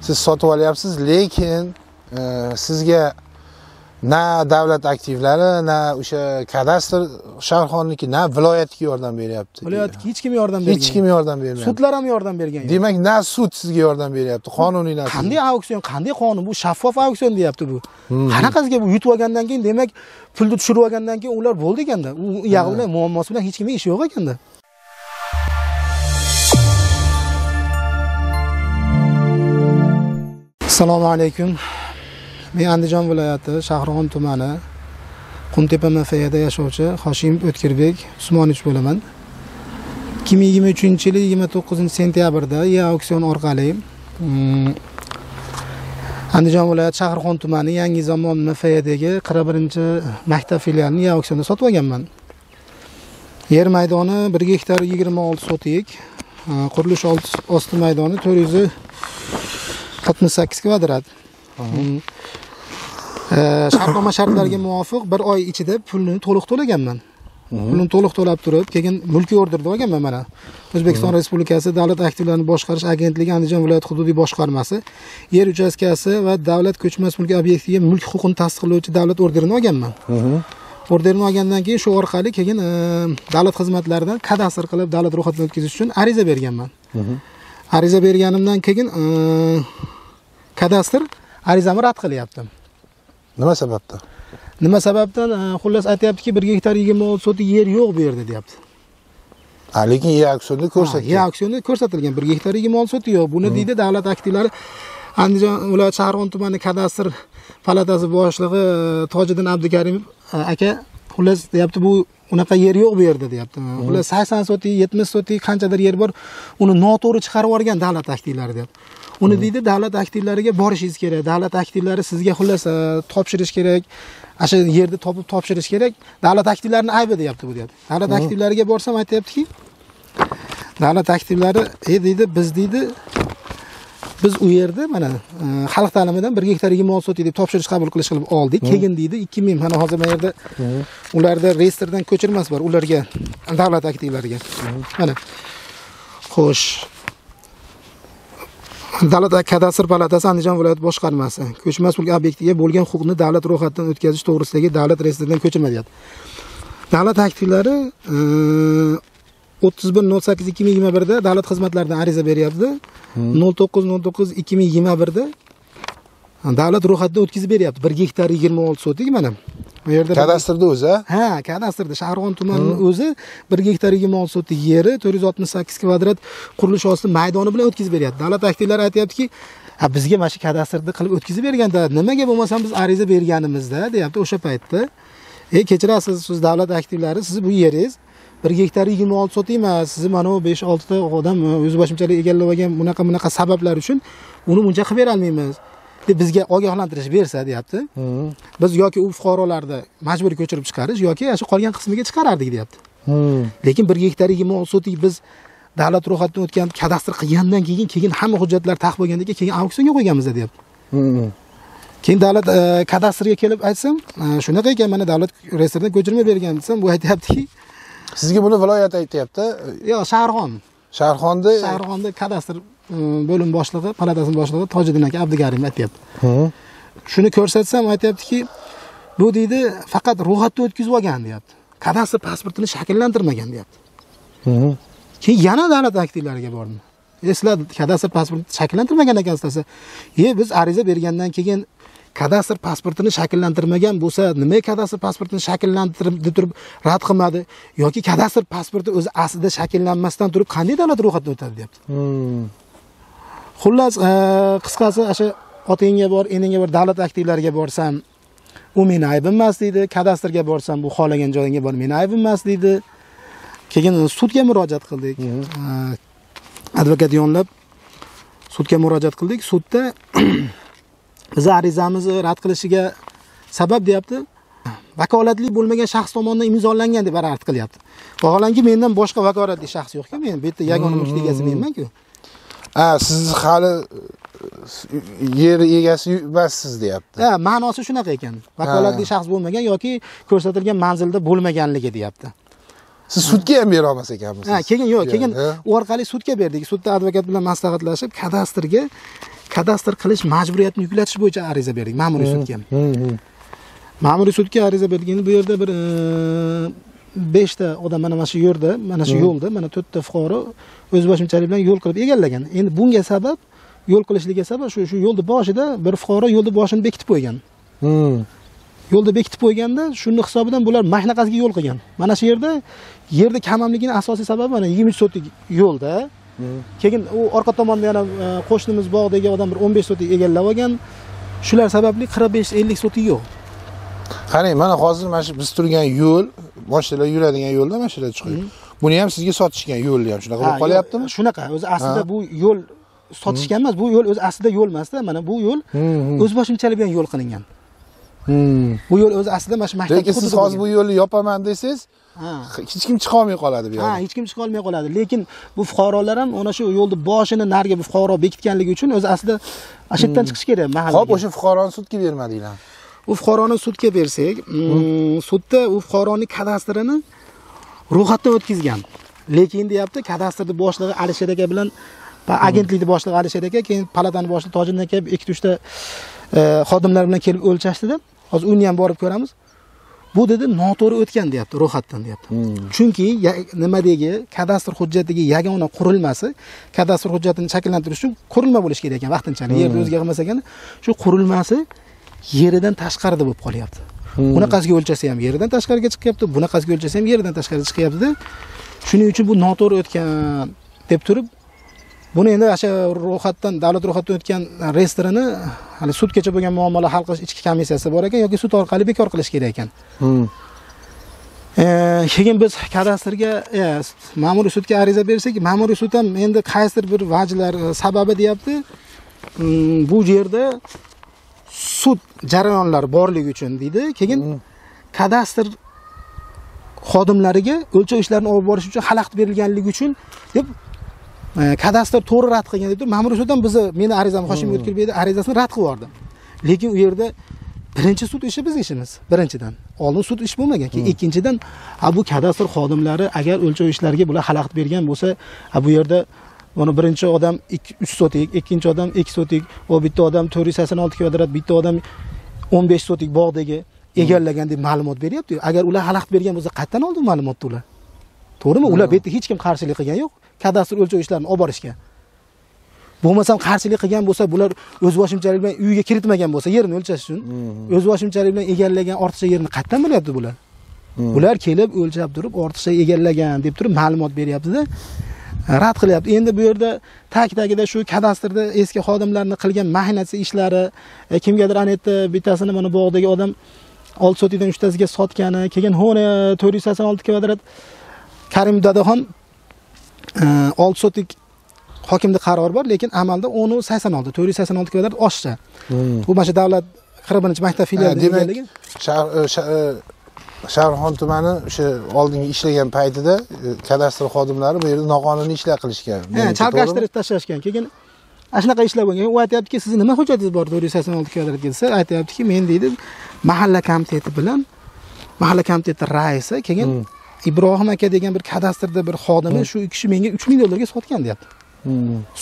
Siz sotib olyapsiz, lekin sizga na davlat aktivlari, na o'sha kadastr Shahrixonniki, na viloyatga yordam beryapti. Viloyatga hech kim yordam bergan. Hech kim yordam bermayapti. Sudlar ham yordam bergan yo'q. Demak, na sud sizga yordam beryapti, qonuniy narsa. Qanday auksion, qanday qonun bu? Shaffof auksion deyapti bu. Qanaqasiga bu yutib olgandan keyin, demak, pulni tushirib olgandan keyin ular bo'ldi ekanda. U yog'i bilan muammosi bilan hech kimning ishi yo'q ekanda. Assalomu alaykum. Men Andijon viloyati Shahrixon tumani Qumtepa MFYda yashovchi Hoshimov O'tkirbek Usmonovich bo'laman. 2023-yil 29-sentyabrda e-auksion orqali Andijon viloyati Shahrixon tumani Yangi Zamon MFYdagi 41-maktab filialini e-auksionda sotib olganman. Yer maydoni 1 gektar 26 sotik, qurilish osti maydoni 468 kvadrat. Shartnoma shartlariga muvofiq bir oy ichida pulni to'liq to'laganman. Pulni to'liq to'lab turib, keyin mulkiy orderni olganman mana. O'zbekiston Respublikasi Davlat aktivlarini boshqarish agentligi Andijon viloyat hududiy boshqarmasi yer uchastkasi va davlat ko'chmas mulk obyektiga mulk huquqini tasdiqlovchi davlat orderini olganman. Orderni olgandan keyin shu orqali keyin davlat xizmatlaridan kadastr qilib davlat ro'yxatidan o'tkazish uchun ariza berganman. Ariza berganimdan keyin kadastr arizamni rad qilyapti. Nima sababdan? Nima sababdan? Xullas aytayaptiki, 1 gektar 26 sotik yer yo'q bu yerda deyapti. Ha, lekin e-auksionda ko'rsatilgan. E-auksionda ko'rsatilgan 1 gektar 26 sotik yo'q. Buni deydi davlat aktivlari Andijon viloyat Shahrixon tumani kadastr palatasi boshlig'i Tojiddin Abdukarimov aka xullas deyapti, bu unaqa yer yo'q bu yerda deyapti. Xullas 80 sotik, 70 sotik qanchadir yer bor, uni noto'g'ri chiqarib yuborgan davlat aktivlari deyapti. Uni deydi davlat aktivlariga borishingiz kerak. Davlat aktivlari sizga xullas topshirish kerak. O'sha yerni topib topshirish kerak. Davlat aktivlarining aybi deyapti bu deyapti. Davlat aktivlariga borsam aytayaptiki, davlat aktivlari deydi, biz deydi, biz u yerda mana xalq ta'limidan 1 gektar 26 sotik deb topshirish qabul qilish qilib oldik. Keyin deydi 2000 mana hozir mana yerda ularda reyestrdan ko'chirmasi bor, ularga davlat aktivlariga. Mana. Xo'sh. Davlat kadastr palatasi Andijon viloyat boshqarmasi ko'chmas mulk obyektiga bo'lgan huquqni davlat ro'yxatidan o'tkazish to'g'risidagi davlat reyestridan ko'chirma deyapti. Davlat aktivlari 31.08.2021 da davlat xizmatlaridan ariza beryapti. 09.09.2021 da davlat ro'yxatidan o'tkazib beryapti. 1 gektar 26 sotik mana. Bu yerda kadastrda o'zi, ha? Kadastrda Shahrixon tumanining o'zi 1 gektar 26 sotik yeri 468 kvadrat qurilish osti maydoni bilan o'tkazib beryapti. Davlat aktivlari aytayaptiki, ha bizga mana shu kadastrda qilib o'tkazib berganda, nimaga bo'lmasam biz ariza berganimizda deyapti o'sha paytda. Kechirasiz, siz davlat aktivlari, siz bu yeringiz 1 gektar 26 sotik emas, sizni mana bu 5-6 ta odam o'zboshimchalik egallab olgan bunaqa sabablar uchun uni buncha qilib bera olmaymiz deb bizga ogohlantirish bersa deyapti. Biz yoki u fuqarolarni majburiy ko'chirib chiqarish yoki shu qolgan qismiga chiqarardik deyapti. Lekin 1 gektar 26 sotik biz davlat ro'yxatidan o'tgan kadastr qilgandan keyin hamma hujjatlar taq bo'lgandan keyin auksionga qo'yganmiz deyapti. Keyin davlat kadastrga kelib aytsam, shunaqa ekan, mana davlat reyestridan ko'chirma bergan desam, bu aytayaptiki, sizga buni viloyat aytayapti. Yo'q, Shahrixon. Shahrixonda kadastr bo'lim boshlig'i, palatasining boshlig'i Tojiddin aka Abdukarimov aytayapti. Shuni ko'rsatsam aytayaptiki, bu deydi faqat ro'yxatdan o'tkazib olgan deyapti. Kadastr pasportini shakllantirmagan deyapti. Keyin yana davlat aktivlariga bordim. Sizlar kadastr pasportini shakllantirmagan ekansizlar. Biz ariza bergandan keyin kadastr pasportini shakllantirmagan bo'lsa, nima kadastr pasportini shakllantirib deb turib rad qilmadi yoki kadastr pasporti o'zi aslida shakllanmasdan turib qanday davlat ro'yxatidan o'tadi deyapti. Xullas, qisqasi o'sha otangga bor, enangga bor, davlat aktivlariga borsam, u meni aybim emas deydi, kadastrga borsam, bu xohlagan joyingga bor, meni aybim emas deydi. Keyin sudga murojaat qildik. Advokat yonlab sudga murojaat qildik. Sudda biz arizamizni rad qilishiga sabab deyapti, vakolatli bo'lmagan shaxs tomonidan imzolangan deb rad qilyapti. Vaholanki mendan boshqa vakolatli shaxs yo'q-ku, men bu yerda yagona mulk egasi menman-ku. Ha, siz hali yer egasi emassiz deyapti. Ha, ma'nosi shunaqa ekan. Vakolatli shaxs bo'lmagan yoki ko'rsatilgan manzilda bo'lmaganligi deyapti. Siz sudga ham bera olmas ekanmisiz? Ha, keyin yo'q, keyin u orqali sudga berdik. Sudda advokat bilan maslahatlashib, kadastrga kadastr qilish majburiyatini yuklatish bo'yicha ariza berdik ma'muriy sudga. Ma'muriy sudga ariza berdik. Endi bu yerda bir 5 ta odam mana shu yerda, mana shu yo'lda, mana 4 ta fuqaro o'zboshimchalik bilan yo'l qilib egallagan. Endi bunga sabab, yo'l qilishligiga sabab shu yo'lni boshida bir fuqaro yo'lni boshini bekitib qo'ygan. Yo'lda bekitib qo'yganda shuni hisobidan bular mashinaqasiga yo'l qilgan. Mana shu yerda yerda kamamligining asosiy sababi mana 23 sotik yo'lda. Keyin u orqa tomonda yana qo'shnimiz bog'dagi odam bir 15 sotik egallab olgan. Shular sababli 45-50 sotik yo'q. Qarang, mana hozir mana shu biz turgan yo'l, mashinalar yuradigan yo'lda mashinalar chiqadi. Buni ham sizga sotishgan yo'lni ham shunaqa bo'lib qolyaptimi? Shunaqa. O'zi aslida bu yo'l sotishgan emas, bu yo'l o'zi aslida yo'l emas-da. Mana bu yo'l o'zboshimchalik bilan yo'l qilingan. Bu yo'l o'zi aslida mana shu maktab. Lekin siz hozir bu yo'lni yopaman desangiz, hech kim chiqa olmay qoladi bu yerga. Ha, hech kim chiqa olmay qoladi. Lekin bu fuqarolar ham ana shu yo'lni boshini nariga bu fuqaro bekitganligi uchun o'zi aslida ana shu yerdan chiqish kerak mahallaga. Xo'p, o'sha fuqaroni sudga bermadinglar. U fuqaroni sudga bersak, sudda u fuqaroning kadastrini ro'yxatdan o'tkazgan. Lekin deyapti, kadastrning boshlig'i Alisher aka bilan agentlikning boshlig'i Alisher aka, keyin palataning boshlig'i Tojiddin aka 2-3 ta xodimlar bilan kelib o'lchashdida. Hozir uni ham borib ko'ramiz. Bu dedi noto'g'ri o'tgan deyapti, ro'yxatdan deyapti. Chunki nimadagi kadastr hujjatidagi yagona qurilmasi, kadastr hujjatini shakllantirish uchun qurilma bo'lishi kerak ekan vaqtinchalik. Yerda o'zga qilmas ekan, shu qurilmasi yeridan tashqarida bo'lib qolyapti. Bunaqasiga o'lchasa ham yeridan tashqariga chiqyapti, bunaqasiga o'lchasa ham yeridan tashqariga chiqyapti-da. Shuning uchun bu noto'g'ri o'tgan deb turib, buni endi o'sha ro'yxatdan, davlat ro'yxatdan o'tgan reyestrini hali sudgacha bo'lgan muammolar hal qilish ichki komissiyasi bor ekan yoki sud orqali bekor qilish kerak ekan. Keyin biz kadastrga, ma'muriy sudga ariza bersak, ma'muriy sud ham endi qaysidir bir vajlar sababi deyapti. Bu yerda sud jarayonlari borligi uchun deydi. Keyin kadastr xodimlariga o'lchov ishlarini olib borish uchun xalaqit berilganligi uchun deb kadastr to'g'ri rad qilgan deb ma'muriy sud ham bizni meni arizamni Hoshimga o'tkazib berdi, arizasini rad qilib yubordi. Lekin u yerda birinchi sud ishi biz ishimiz, birinchidan. Oldin sud ish bo'lmagan. Keyin ikkinchidan, bu kadastr xodimlari agar o'lchov ishlariga bular xalaqit bergan bo'lsa, bu yerda mana birinchi odam 3 sotik, ikkinchi odam 2 sotik, u bitta odam 486 kvadrat, bitta odam 15 sotik bog'dagi egallagan deb ma'lumot beryapti. Agar ular xalaqit bergan bo'lsa, qayerdan oldi ma'lumotni ular? To'g'rimi? Ular bu yerda hech kim qarshilik qilgan yo'q kadastr o'lchov ishlarini olib borishga. Bo'lmasam qarshilik qilgan bo'lsa, bular o'zboshimchalik bilan uyga kiritmagan bo'lsa, yerini o'lchash uchun o'zboshimchalik bilan egallagan ortiqcha yerini qayerdan bilyapti bular? Bular kelib o'lchab turib, ortiqcha egallagan deb turib ma'lumot beryapti-da, rad qilyapti. Endi bu yerda tag-tagida shu kadastrda eski xodimlarni qilgan mahinatsi ishlari, kimgadir ana yerda bittasini mana bog'dagi odam 6 sotikdan 3 tasiga sotgani, keyin hona 486 kvadrat Karim Dadaxon 6 sotik hokimda qaror bor, lekin amalda 10.86, 486 kvadrat oshsa. Bu mana shu davlat 41-maktab filialida ekanligi. Shahrixon tumani o'sha oldingi ishlagan paytida kadastr xodimlari bu yerda noqonuniy ishlar qilishgan. Chalkashtirib tashlashgan. Keyin ana shunaqa ishlar bo'lgan. U aytayaptiki, sizni nima hujjatingiz bor 486 kvadratga desa, aytayaptiki, men deydi, mahalla komiteti bilan mahalla komiteti raisi, keyin Ibrohim aka degan bir kadastrda bir xodimi shu kishi menga $3000 ga sotgan deyapti.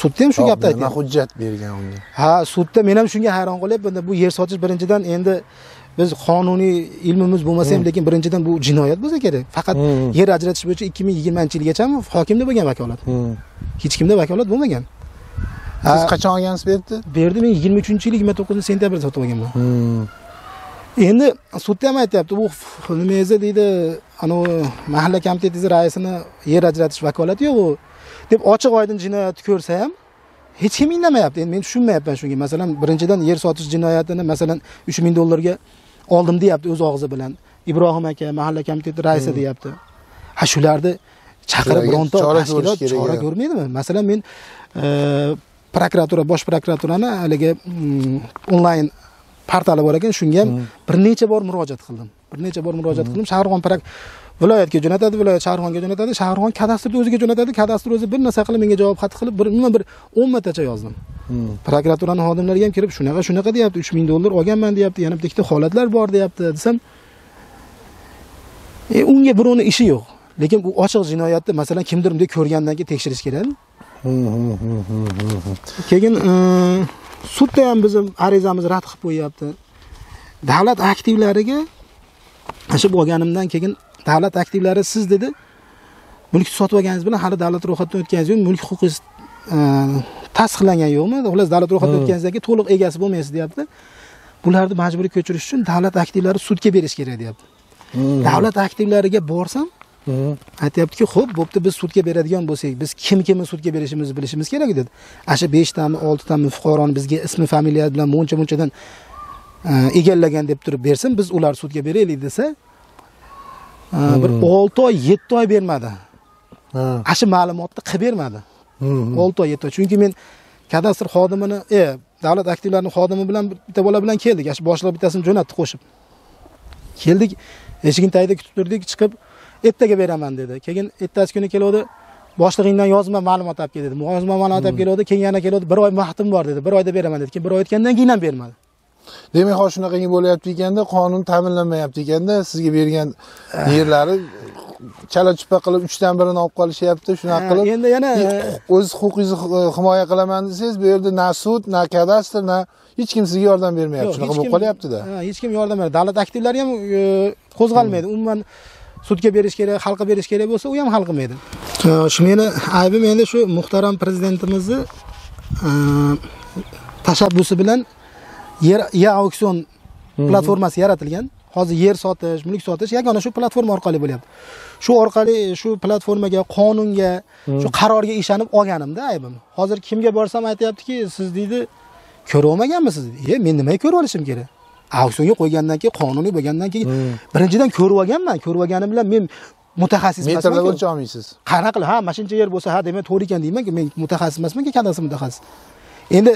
Sudda ham shu gapni aytdi. Nima hujjat bergan unga? Ha, sudda men ham shunga hayron qolyapman. Bu yer sotish birinchidan endi biz qonuniy ilmimiz bo'lmasa ham, lekin birinchidan bu jinoyat bo'lsa kerak. Faqat yer ajratish bo'yicha 2020-yilgacha hokimda bo'lgan vakolat. Hech kimda vakolat bo'lmagan. Siz qachon olgansiz bu yerda? Bu yerda men 23-yil 29-sentyabrda sotib olganman. Endi sudda ham aytayapti, bu nimangizni deydi, ana mahalla komitetingiz raisini yer ajratish vakolati yo'q u deb ochiq oydin jinoyatni ko'rsa ham hech kim indamayapti. Endi men tushunmayapman shunga. Masalan, birinchidan yer sotish jinoyatini masalan $3000 ga oldim deyapti o'z og'zi bilan. Ibrohim aka mahalla komiteti raisi deyapti. Ha, shularni chaqirib bironta tashkilot chora ko'rmaydimi? Masalan, men prokuratura, bosh prokuraturani haligi onlayn portali bor ekan, shunga ham bir necha bor murojaat qildim. Bir necha bor murojaat qildim. Shahrixon viloyatga jo'natadi, viloyat Shahrixonga jo'natadi, Shahrixon kadastrni o'ziga jo'natadi, kadastr o'zi bir narsa qilib menga javob xati qilib, bir umuman bir 10 martacha yozdim. Prokuraturani xodimlariga ham kirib, shunaqa shunaqa deyapti, $3000 olganman deyapti, yana bitta holatlar bor deyapti desam, unga birovning ishi yo'q. Lekin bu ochiq jinoyatni masalan kimdir bunday ko'rgandan keyin tekshirish kerakmi? Keyin Sudda ham bizim arizamizni rad qilib qo'yapti. Davlat aktivlariga shu bo'lganimdan keyin davlat aktivlari siz dedi, mulkni sotib olganingiz bilan hali davlat ro'yxatidan o'tganingiz yo'q, mulk huquqingiz tasdiqlangan yo'qmi? Xullas davlat ro'yxatidan o'tganingizdan keyin to'liq egasi bo'lmaysiz deyapti. Bularni majburiy ko'chirish uchun davlat aktivlari sudga berish kerak deyapti. Davlat aktivlariga borsam, aytyaptiki, xo'p, bo'pti, biz sudga beradigan bo'lsak, biz kim-kimni sudga berishimizni bilishimiz kerak dedi. Asha 5 tami, 6 tami fuqaroni bizga ismi, familiyasi bilan muncha-munchadan egallagan deb turib bersin, biz ular sudga beraylik desa, bir 6 oy, 7 oy bermadi. Asha ma'lumotni qilib bermadi. 6 oy, 7 oy. Chunki men kadastr xodimini, davlat aktivlarining xodimi bilan bitta bola bilan keldik. Asha boshliq bittasini jo'natdi qo'shib. Keldik, eshigini tagida kutib turdik, chiqib ertaga beraman dedi. Keyin ertasi kuni keladi, boshlig'ingdan yozma ma'lumot olib kel dedi. Yozma ma'lumot olib keladi, keyin yana keladi, bir oy vaqtim bor dedi. Bir oyda beraman dedi. Keyin bir oy o'tgandan keyin ham bermadi. Demak, hozir shunaqangi bo'lyapti ekanda, qonun ta'minlanmayapti ekanda, sizga bergan yerlari chala-chupa qilib 3 dan birini olib qolishyapti, shunaqa qilib. Endi yana o'z huquqingizni himoya qilaman desangiz, bu yerda na sud, na kadastr, na hech kim sizga yordam bermayapti. Shunaqa bo'lib qolyapti-da. Hech kim yordam bermaydi. Davlat aktivlari ham qo'zg'almaydi. Umuman sudga berish kerak, xalqqa berish kerak bo'lsa, u ham hal qilmaydi. Shu meni aybim endi shu muhtaram prezidentimizni tashabbusi bilan yer auksion platformasi yaratilgan. Hozir yer sotish, mulk sotish yagona shu platforma orqali bo'lyapti. Shu orqali shu platformaga, qonunga, shu qarorga ishonib olganimda aybim. Hozir kimga borsam aytayaptiki, siz deydi, ko'ra olmaganmisiz? Men nimaga ko'rib olishim kerak? Auksionga qo'ygandan keyin, qonuniy bo'lgandan keyin birinchidan ko'rib olganman. Ko'rib olganim bilan men mutaxassis emasman. Metrlar o'lcha olmaysiz. Qanaqa qilib, ha, mana shuncha yer bo'lsa, ha, demak to'g'ri ekan deyman-ki, men mutaxassis emasman-ki, kadastr mutaxassis. Endi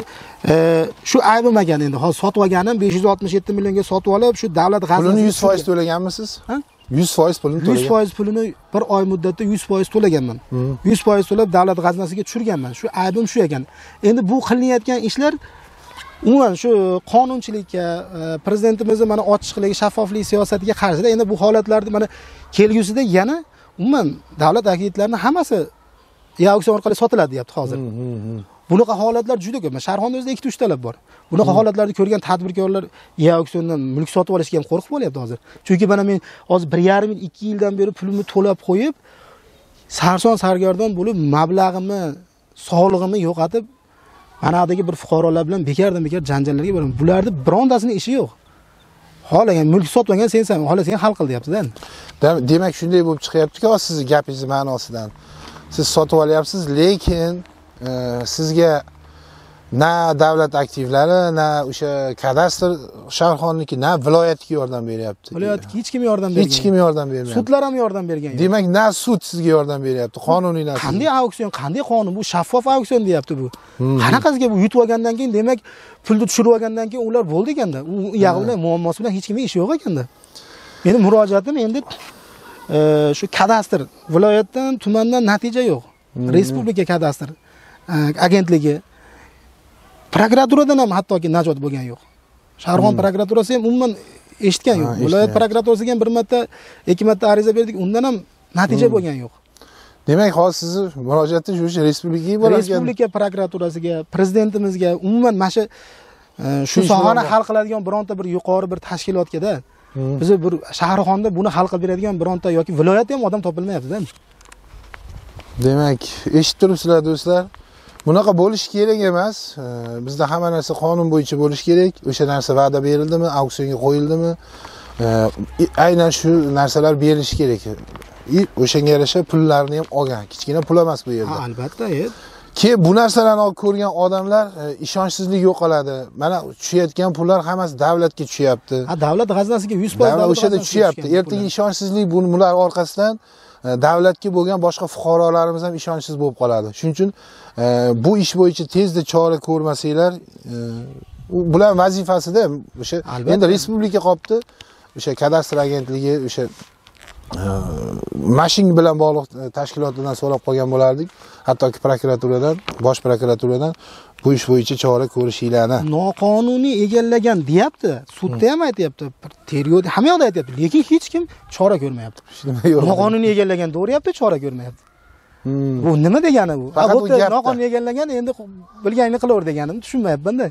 shu aybim ekan endi. Hozir sotib olganim 567 millionga sotib olib, shu davlat g'aznasiga pulini 100% to'laganmisiz? Ha? 100% pulini to'lagan. 100% pulini bir oy muddatda 100% to'laganman. 100% to'lab davlat g'aznasiga tushirganman. Shu aybim shu ekan. Endi bu qilinayotgan ishlar umuman shu qonunchilikka, prezidentimizning mana ochiqlik, shaffoflik siyosatiga qarshida. Endi bu holatlarda mana kelgusida yana umuman davlat aktivlarining hammasi auksion orqali sotiladi deyapti hozir. Bunaqa holatlar juda ko'p. Sharxonda o'zida 2-3 talab bor. Bunaqa holatlarni ko'rgan tadbirkorlar auksiondan mulk sotib olishga ham qo'rqib qolyapti hozir. Chunki mana men hozir 1,5 yil, 2 yildan beri pulimni to'lab qo'yib, sarson sargardon bo'lib, mablag'imni, sog'lig'imni yo'qotib, manadagi bir fuqarolar bilan bekardan-bekar janjallarga boraman. Bularni birontasining ishi yo'q. Xohlagan mulk sotib olgan sensan, xohlasang hal qil deyapti-da. Demak, shunday bo'lib chiqyapti-ki, sizni gapingiz ma'nosidan. Siz sotib olyapsiz, lekin sizga na davlat aktivlari, na o'sha kadastr sharxonniki, na viloyatga yordam beryapti. Viloyatga hech kim yordam bergan. Hech kim yordam bermayapti. Sudlar ham yordam bergan yo'q. Demak, na sud sizga yordam beryapti, qonuniy narsa. Qanday auksion, qanday qonun? Bu shaffof auksion deyapti bu. Qanaqasiga bu yutib olgandan keyin, demak, pulni tushirib olgandan keyin ular bo'ldi ekanda. U yog'i bilan muammosi bilan hech kimning ishi yo'q ekanda. Meni murojaatim endi shu kadastr viloyatdan, tumandan natija yo'q. Respublika kadastr agentligi, prokuraturadan ham hattoki najot bo'lgan yo'q. Sharxon prokuraturasi ham umuman eshitgan yo'q. Viloyat prokuraturasiga ham bir marta, 2 marta ariza berdik, undan ham natija bo'lgan yo'q. Demak, hozir sizni murojaatingiz o'sha respublikaga bo'lar ekan. Respublika prokuraturasiga, prezidentimizga, umuman mana shu sohani hal qiladigan bironta bir yuqori bir tashkilotga-da. Bizni bir Shahrixonda buni hal qilib beradigan bironta yoki viloyatda ham odam topilmayapti-da. Demak, eshitib turibsizlar do'stlar. Bunaqa bo'lishi kerak emas. Bizda hamma narsa qonun bo'yicha bo'lishi kerak. O'sha narsa va'da berildimi, auksionga qo'yildimi, aynan shu narsalar berilishi kerak. O'shanga yarasha pullarni ham olgan. Kichkina pul emas bu yerda. Ha, albatta, Keyin bu narsalarni ko'rgan odamlar ishonchsizlik yo'qoladi. Mana tushayotgan pullar hammasi davlatga tushyapti. Ha, davlat g'aznasiga 100% davlat o'shada tushyapti. Ertaga ishonchsizlik bular orqasidan davlatga bo'lgan boshqa fuqarolarimiz ham ishonchsiz bo'lib qoladi. Shuning uchun bu ish bo'yicha tezda chora ko'rmasanglar, bular vazifasida o'sha endi respublika qopti, o'sha kadastr agentligi, o'sha mashing bilan bog'liq tashkilotlardan so'rab qolgan bo'lardik. Hattoki prokuraturadan, bosh prokuraturadan bu ish bo'yicha chora ko'rishinglarni. Noqonuniy egallagan deyapti, sudda ham aytayapti, tergovda hamma yoqda aytayapti, lekin hech kim chora ko'rmayapti. Noqonuniy egallagan to'g'riyapti, chora ko'rmayapti. Bu nima degani bu? Bu noqonuniy egallagan, endi bilganingni qilaver deganimni tushunmayapman-da.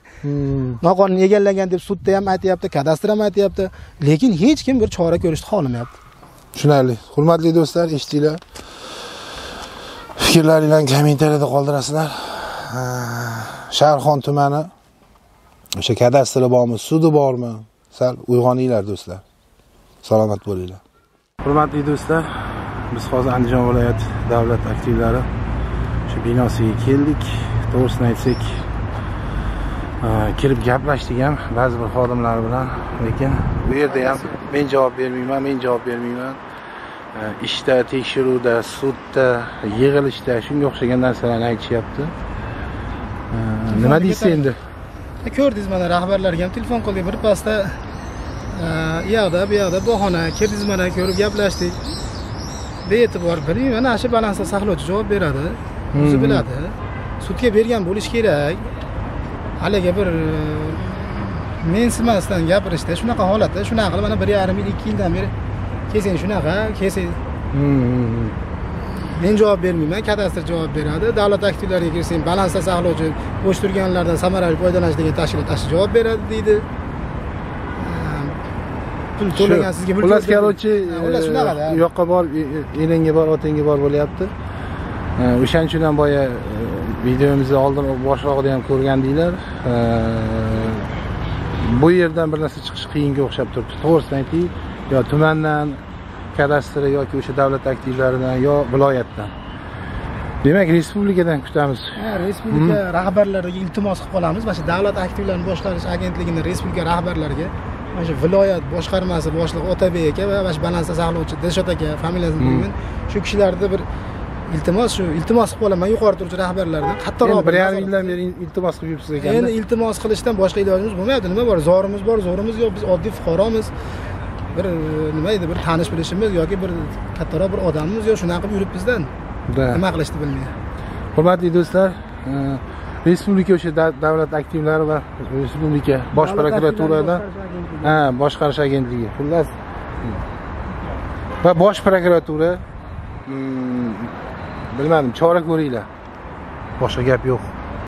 Noqonuniy egallagan deb sudda ham aytyapti, kadastr ham aytyapti, lekin hech kim bir chora ko'rishni xohlamayapti. Tushunarli. Hurmatli do'stlar, eshitdinglar. Fikrlaringlarni kommentariyada qoldirasizlar. Shahrixon tumani o'sha kadastri bormi, sudi bormi? Sal uyg'oninglar do'stlar. Salomat bo'linglar. Hurmatli do'stlar, biz hozir Andijon viloyati davlat aktivlari shu binosiga keldik. To'g'risini aytsak, kirib gaplashdik ham ba'zi bir xodimlar bilan, lekin bu yerda ham men javob bermayman, men javob bermayman. Ishda, tekshiruvda, sudda, yig'ilishda shunga o'xshagan narsalarni aytishyapti. Nima deysiz endi? Ko'rdingiz, mana rahbarlarga ham telefon qildik, bir pasda u yoqda, bu yoqda bahona, kirdingiz mana, ko'rib gaplashdik. Be'tibor, bilmayman, mana shu balansda saqlovchi javob beradi, o'zi biladi. Sudga bergan bo'lish kerak. Haliga bir mensimasdan gapirishda shunaqa holatda, shunaqa qilib mana 1,5 yil, 2 yildan beri kelsang shunaqa, kelsang men javob bermayman, kadastr javob beradi. Davlat aktivlariga kirsang, balansda saqlovchi bo'sh turganlardan samarali foydalanish degan tashkilot javob beradi deydi. Pul to'lagan sizga mulk. Xullas, короче, u yoqqa bor, enangga bor, otangga bor bo'lyapti. O'shaning uchun ham boya videomizni oldin boshlog'ida ham ko'rgandinglar. Bu yerdan bir narsa chiqish qiyinga o'xshab turibdi. To'g'risini ayting, yo tumandan kadastri yoki o'sha davlat aktivlaridan yo viloyatdan. Demak, respublikadan kutamiz. Ha, respublika rahbarlariga iltimos qilib qolamiz. Mana shu davlat aktivlarini boshqarish agentligini respublika rahbarlariga, mana shu viloyat boshqarmasi boshlig'i Otabek aka va mana shu balansda saqlovchi Dilshod aka, familiyasini bilmayman. Shu kishilarni bir iltimos, shu iltimos qilib qolaman yuqori turuvchi rahbarlardan. Qattiqroq 1,5 yildan beri iltimos qilib yuribsiz ekanda. Endi iltimos qilishdan boshqa ilojimiz bo'lmayapti. Nima bor? Zorimiz bor, zo'rimiz yo'q. Biz oddiy fuqaromiz. Bir nima edi, bir tanish bilishimiz yoki bir kattaroq bir odamimiz yo'q, shunaqa qilib yuribmizdan. Nima qilishni bilmayman. Hurmatli do'stlar, respublika o'sha davlat aktivlari va respublika bosh prokuraturadan, ha, boshqarish agentligi, xullas va bosh prokuratura, bilmadim, chora ko'ringlar. Boshqa gap yo'q.